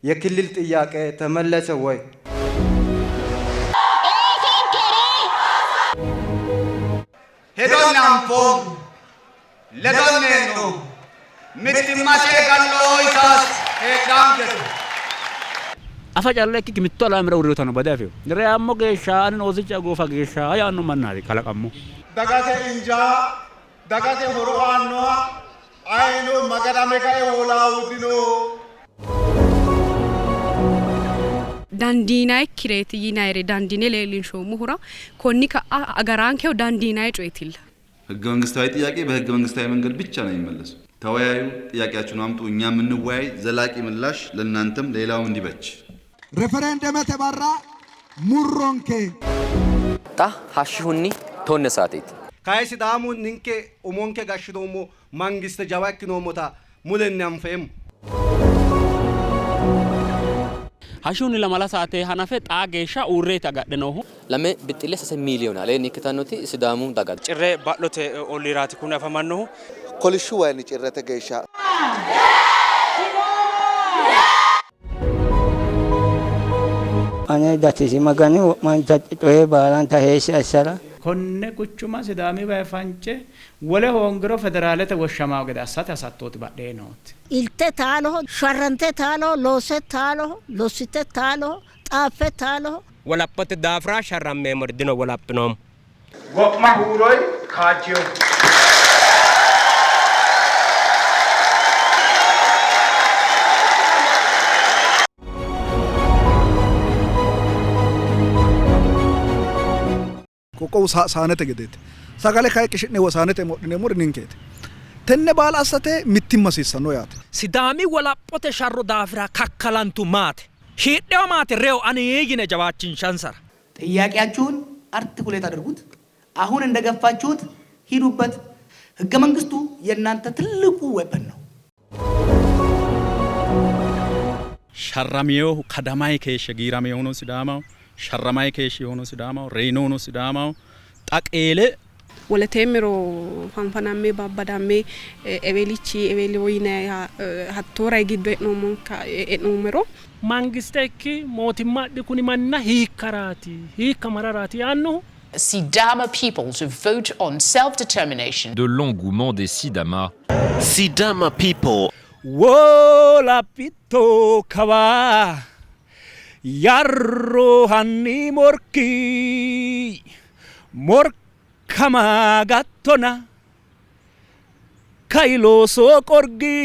የክልል ጥያቄ ተመለሰ ወይ? Hedonne anfoommo, ledonne hee'noommo, mittimmate gallooyitaas heedhaankete. Afa calla ikkikki mittu alaamira uurrinotano bade afino. Reyammo geeshsha ani oosicha goofa geeshsha yaanno mannaati kalaqammo. Dagate injaa, dagate horo aannoha ayino magadame kae hoolaahu dino. Dandiinayikkireeti yinayire dandiine leellinshoommohura konni ka'a agarankehu dandiinayi coyetilla. ህገ መንግስታዊ ጥያቄ በህገ መንግስታዊ መንገድ ብቻ ነው የሚመለሰው። ተወያዩ፣ ጥያቄያችሁን አምጡ፣ እኛም እንወያይ። ዘላቂ ምላሽ ለእናንተም ሌላውም እንዲበጅ Referendemete barra murronke. Xa hashshihunni tonne saateeti. Kayi Sidaamu ninke umonke gashshinoommo mangiste jawa ikkinoommota mulenni anfeemmo. Hashshihunni lamala saate hanafe xaa geeshsha uurreeti agadhe noohu. Lame bixxille sase miiliyoone aleenni ikkitannoti Sidaamu daga. Cirre ba'lote olliiraati kuni afamannohu. Kolishshu wayinni Cirrete geeshsha. Ane gatisi Magani wo'manta coye baalanta heeshshi assara. Konne quchuma Sidaami way fance wole hoongiro federaalete woshshamawo gede assate hasattooti badhee nooti. Ilte taaloho, sharrante taaloho, loosse taaloho, lossite taaloho, xaaffe taaloho. Wolaphote daafira sharrammeemmori dino wolaphinoommo. Wo'ma huuroy kaajjiyo. Qoqqowu saanete gedeeti. Sagale kayi qishi'ne saanete wodhineemmori ninkeeti. Tenne baala assate mittimma hasiissanno yaate. Sidaami wolaphote sharro daafira kakkalantu maate shiidhino maate reyo ani yine jawaachinshansara. ጥያቄያችሁን አርቲኩሌት አድርጉት። አሁን እንደገፋችሁት ሂዱበት። ህገ መንግስቱ የእናንተ ትልቁ ዌፐን ነው። Sharraminohu kadamay keeshshe giiraminohuno Sidaamaho, sharramay keeshshinohuno Sidaamaho, reyinohuno Sidaamaho. Xa qeele Woleteemmero fanfanamme babbadamme ewelichi eweliwo yinayiha hattoo rayi giddo e'noommonka e'noommero Mangiste ikki mootimma adhi kuni manna hiikkaraati hiikka mararaati yaannohu Sidama people to vote on self-determination. De l'engouement des Sidama. Sidama people. Wolaphitto kawa yarro hanni morki morkama gattona kai looso qorgi.